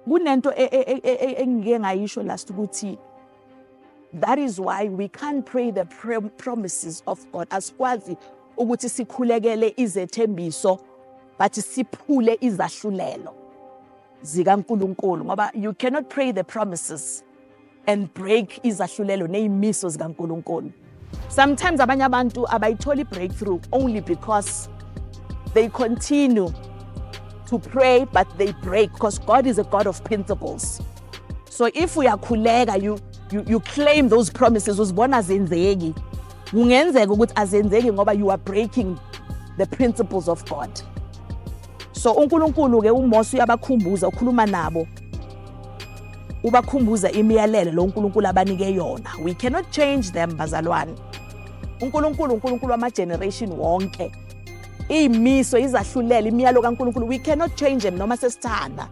Kunento engike ngayisho last ukuthi that is why we can't pray the promises of God. Asikwazi ukuthi sikhulekele izethembiso but siphule izahlulelo zikaNkulunkulu, ngoba you cannot pray the promises and break izahlulelo neyimiso zikaNkulunkulu. Sometimes abanye abantu abayitholi breakthrough only because they continue to pray but they break, because God is a God of principles. So if uyakhuleka, you claim those promises, uzibona zenzeki, kungenzeka ukuthi azenzeki ngoba you are breaking the principles of God. So uNkulunkulu ke, uMose uyabakhumbuza, ukhuluma nabo, ubakhumbuza imiyalelo lo uNkulunkulu abanike yona. We cannot change them, bazalwane. UNkulunkulu, uNkulunkulu wama generation wonke. Iyimiso, izahlulelo, imiyalo kaNkulunkulu, we cannot change them noma sesithanda.